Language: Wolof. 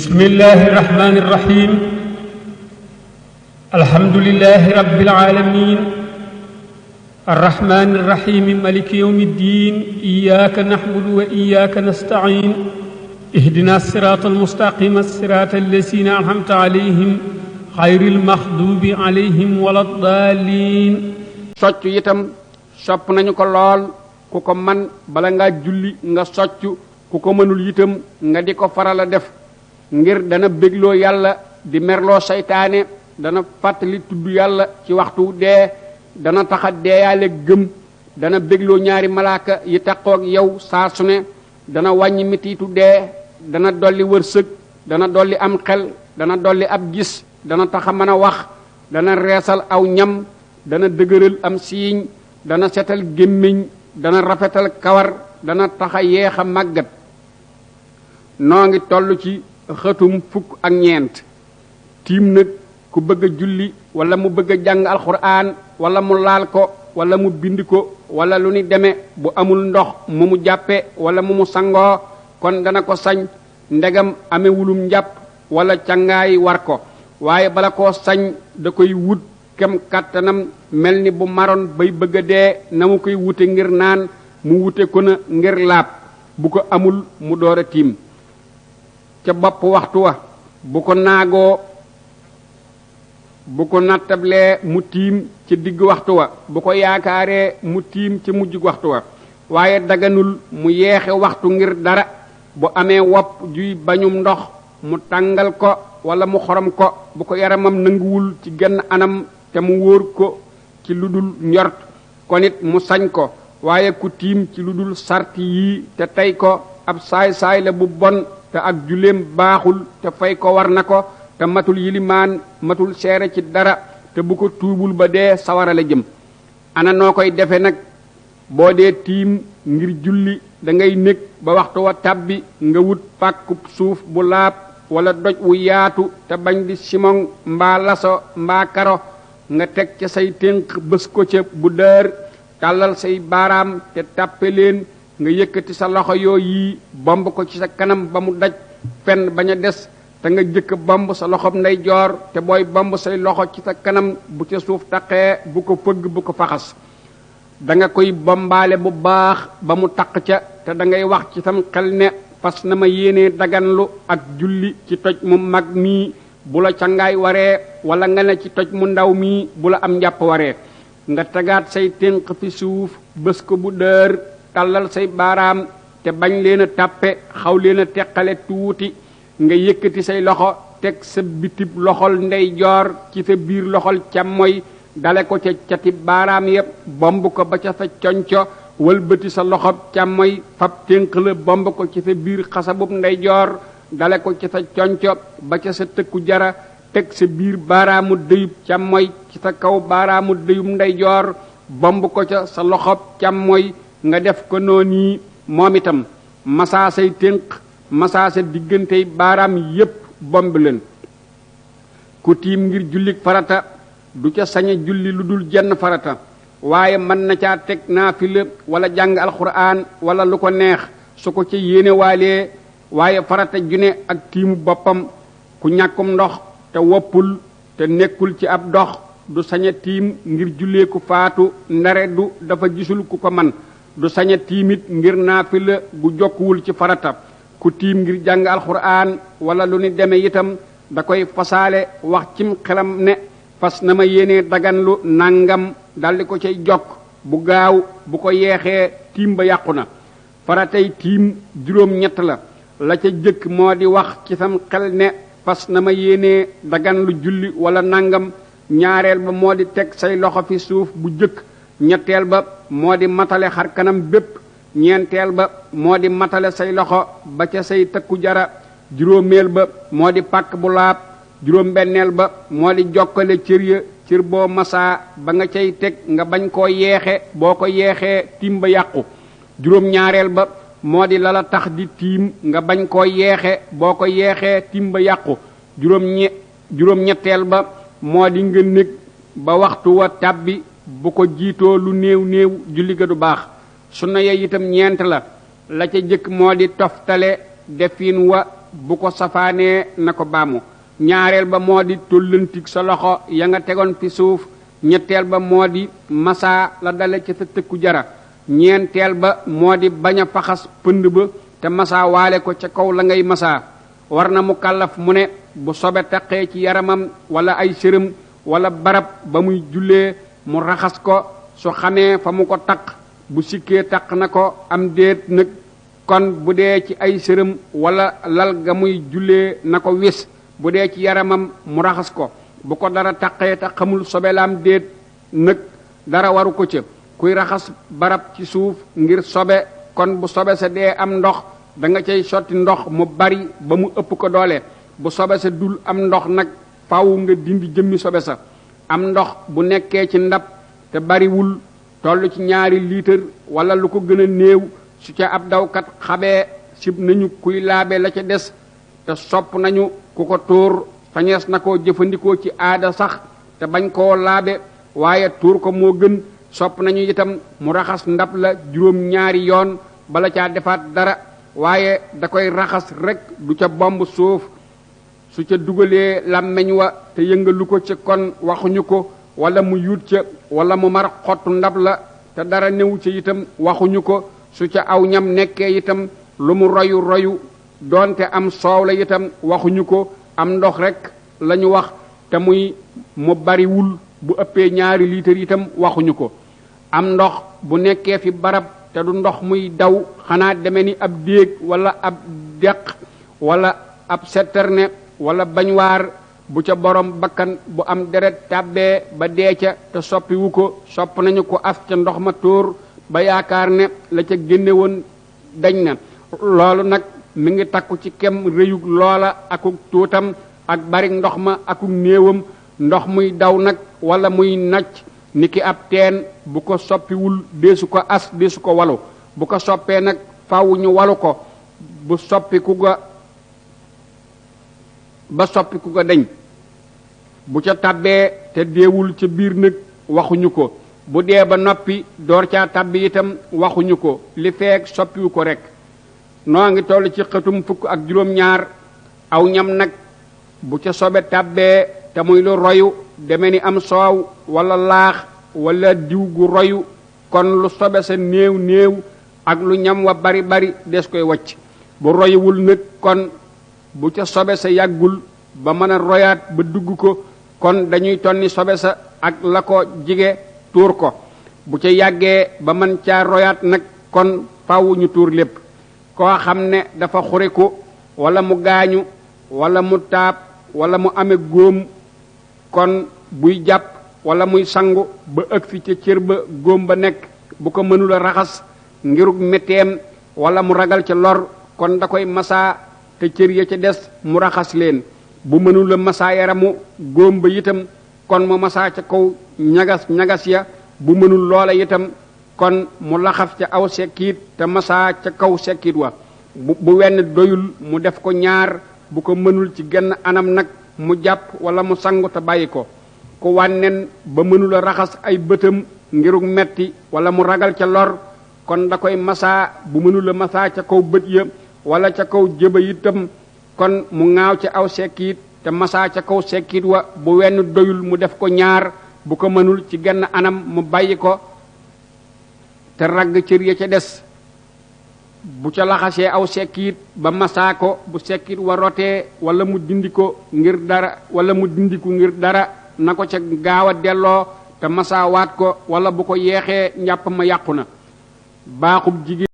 بسم الله الرحمن الرحيم الحمد لله رب العالمين الرحمن الرحيم مالك يوم الدين إياك نعبد وإياك نستعين اهدنا الصراط المستقيم الصراط الذين أنعمت عليهم غير المغضوب عليهم ولا الضالين. soccu itam sopp nañu ko lool ku ko man bala nga julli nga soccu ku ko mënul itam nga di ko faral a def ngir dana bégloo yàlla di merloo saytaane dana fàttali tudd yàlla ci waxtu dee dana taxa deeyaale gëm dana bégloo ñaari malaaka yi taqoog yow saa su ne dana wàññi mitiitu dee dana dolli wërsëg dana dolli am xel dana dolli ab gis dana taxa mën a wax dana reesal aw ñam dana dëgëral am siiñ dana setal gémmiñ dana rafetal kawar dana taxa yeex a màggat. noo ngi toll ci xëtum fukk ak ñeent tiim nag ku bëgg a julli wala mu bëgg a jàng alxuraan wala mu laal ko wala mu bind ko wala lu ni deme bu amul ndox mu mu jàppe wala mu mu sangoo kon dana ko sañ ndegam amewulum njàpp wala cangaay war ko waaye bala koo sañ da koy wut kem kàttanam mel ni bu maroon bay bëgg a dee na mu koy wute ngir naan mu wute ko na ngir laab bu ko amul mu door a tiim ca bopp waxtu wa bu ko naagoo bu ko nattablee mu tiim ci digg waxtu wa bu ko yaakaaree mu tiim ci mujj waxtu wa waaye daganul mu yeexe waxtu ngir dara bu amee wopp juy bañum ndox mu tàngal ko wala mu xorom ko bu ko yaramam nanguwul ci genn anam te mu wóor ko ci lu dul njort kon it mu sañ ko waaye ku tiim ci lu dul sarti yii te tey ko ab saay-saay la bu bon te ak julleem baaxul te fay ko war na ko te matul yilimaan matul seere ci dara te bu ko tuubul ba dee sawara la jëm. ana noo koy defe nag boo dee tiim ngir julli da ngay nekk ba waxtu wa tàbbi nga wut pàkkub suuf bu laab wala doj wu yaatu te bañ di simon mbaa laso mbaa karo nga teg ca say ténq bës ko ca bu dër tàllal say baaraam te tàppe leen nga yëkkati sa loxo yoo yii bomb ko ci sa kanam ba mu daj fenn bañ a des te nga jëkk bomb sa loxob ndeyjoor te booy bomb say loxo ci sa kanam bu ca suuf taqee bu ko fëgg bu ko faxas da nga koy bombaale bu baax ba mu taq ca te da ngay wax ci sam xel ne fas na ma yéenee daganlu ak julli ci toj mu mag mii bu la cangaay waree wala nga ne ci toj mu ndaw mii bu la am njàpp waree nga tegaat say ténq fi suuf bës ko bu dër tàllal say baaraam te bañ leen a tàppe xaw leen a teqale tuuti nga yëkkati say loxo teg sa bitib loxol ndeyjoor ci sa biir loxol càmmoy dale ko ca cati baaraam yépp bomb ko ba ca sa conco wëlbati sa loxob càmmoy fab ténq la bomb ko ci sa biir xasabub ndeyjoor dale ko ci sa conco ba ca sa tëkku jara teg sa biir baaraamu dëyub càmmoy ci sa kaw baaraamu dëyub ndeyjoor bomb ko ca sa loxob càmmoy nga def ko noonu moom itam masaa say ténq masaa sa diggantey baaraam yépp bomb leen. ku tiim ngir jullik farata du ca sañe julli lu dul jenn farata waaye mën na caa teg naafila wala jàng alxuraan wala lu ko neex su ko ca yéene waalee waaye farata june ak tiimu boppam ku ñàkkum ndox te woppul te nekkul ci ab dox du saña tiim ngir jullee ku faatu ndare du dafa gisul ku ko man du saña tiimit ngir naafila gu jokkuwul ci farata ku tiim ngir jàng alxuraan wala lu ni deme itam da koy fasaale wax cim xelam ne fas na ma yéene daganlu nangam daldi ko cay jokk bu gaaw bu ko yeexee tiim ba yàqu na. faratay tiim juróom ñett la ca jëkk moo di wax ci sam xel ne fas na ma yéene daganlu julli wala nangam ñaareel ba moo di teg say loxo fi suuf bu jëkk ñetteel ba moo di matale xar kanam bépp ñeenteel ba moo di matale say loxo ba ca say tëkku jara juróomeel ba moo di pàkk bu laab juróom benneel ba moo di jokkale cër ya cër boo masaa ba nga cay teg nga bañ koo yeexe boo ko yeexee tiim ba yàqu juróom ñaareel ba moo di lala tax di tiim nga bañ koo yeexe boo ko yeexee tiim ba yàqu juróom ñetteel ba moo di nga nekk ba waxtu wa tàbbi bu ko jiitoo lu néew néew julli ga du baax sunna ya itam ñeent la ca jëkk moo di toftale defin wa bu ko safaanee na ko baamu. ñaareel ba moo di tollantik sa loxo ya nga tegoon fi suuf. ñetteel ba moo di masaa la dale ci sa tëkku jara. ñeenteel ba moo di bañ a faxas pënd ba te masaa waale ko ca kaw la ngay masaa. war na mu kàllaf mu ne bu sobe taqee ci yaramam wala ay sërëm wala barab ba muy jullee mu raxas ko su xamee fa mu ko taq bu sikkee taq na ko am déet nag kon bu dee ci ay sërëm wala lal ga muy jullee na ko wis bu dee ci yaramam mu raxas ko bu ko dara taqee te xamul sobelaam déet nag dara waru ko ca kuy raxas barab ci suuf ngir sobe kon bu sobe sa dee am ndox da nga cay sotti ndox mu bari ba mu ëpp ko doole bu sobe sa dul am ndox nag faaw nga dindi jëmmi sobe sa am ndox bu nekkee ci ndab te bariwul toll ci 2 litre wala lu ko gën a néew su ca ab dawkat xabee sib nañu kuy laabe la ca des te sopp nañu ku ko tuur fañees na koo jëfandikoo ci aada sax te bañ koo laabe waaye tuur ko moo gën. sopp nañu itam mu raxas ndab la 2 yoon bala caa defaat dara waaye da koy raxas rek du ca bomb suuf su ca dugalee làmmeñ wa te yëngalu ko ca kon waxuñu ko wala mu yuut ca wala mu mar xottu ndab la te dara newu ca itam waxuñu ko su ca aw ñam nekkee itam lu mu royu doonte am soow la itam waxuñu ko am ndox rek lañu wax te muy mu bariwul bu ëppee 2 litre itam waxuñu ko am ndox bu nekkee fi barab te du ndox muy daw xanaa deme ni ab déeg wala ab deq wala ab setterne wala bañwaar bu ca borom bakkan bu am deret tàbbee ba dee ca te soppiwu ko sopp nañu ko af ca ndox ma tóor ba yaakaar ne la ca génne woon dañ na loolu nag mi ngi takku ci kem réyug loola akuk tuutam ak bari ndox ma akuk néewam ndox muy daw nag wala muy nacc niki ab teen bu ko soppiwul deesu ko as deesu ko walu bu ko soppee nag faaw ñu walu ko bu soppiku ga ba soppiku ga deñ bu ca tabbee te deewul ca biir nag waxuñu ko bu dee ba noppi door caa tabbi itam waxuñu ko li feek soppiwu ko rek noo ngi toll ci xëtum 12 aw ñam nag bu ca sobe tabbee te muy lu royu deme ni am soow wala laax wala diw gu royu kon lu sobe sa néew ak lu ñam wa bari des koy wacc bu royuwul nag kon bu ca sobe sa yàggul ba mën a royaat ba dugg ko kon dañuy tonni sobe sa ak la ko jige tuur ko bu ca yàggee ba mën caa royaat nag kon faaw ñu tuur lépp koo xam ne dafa xuriku wala mu gaañu wala mu taab wala mu ame góom kon buy jàpp wala muy sangu ba ëg fi ca cër ba góom ba nekk bu ko mënula raxas ngirug metteem wala mu ragal ca lor kon da koy masaa te cër ya ca des mu raxas leen bu mënula masaa yaramu góom ba itam kon mu masaa ca kaw ñagas ya bu mënul loola itam kon mu laxaf ca aw sekkiit te masaa ca kaw sekkiit wa bu wenn doyul mu def ko 2 bu ko mënul ci genn anam nag mu jàpp wala mu sangu te bàyyi ko ku wànnen ba mënula raxas ay bëtam ngirug metti wala mu ragal ca lor kon da koy masaa bu mënula masaa ca kaw bët ya wala ca kaw jëba itam kon mu ŋaaw ca aw sekkiit te masaa ca kaw sekkiit wa bu wenn doyul mu def ko 2 bu ko mënul ci genn anam mu bàyyi ko te ragg cër ya ca des bu ca laxasee aw sekkiit ba masaa ko bu sekkiit wa rotee wala mu dindi ko ngir dara wala mu dindiku ngir dara na ko ca gaaw a delloo te masaa waat ko wala bu ko yeexee njàpp ma yàqu na baaxub jigéen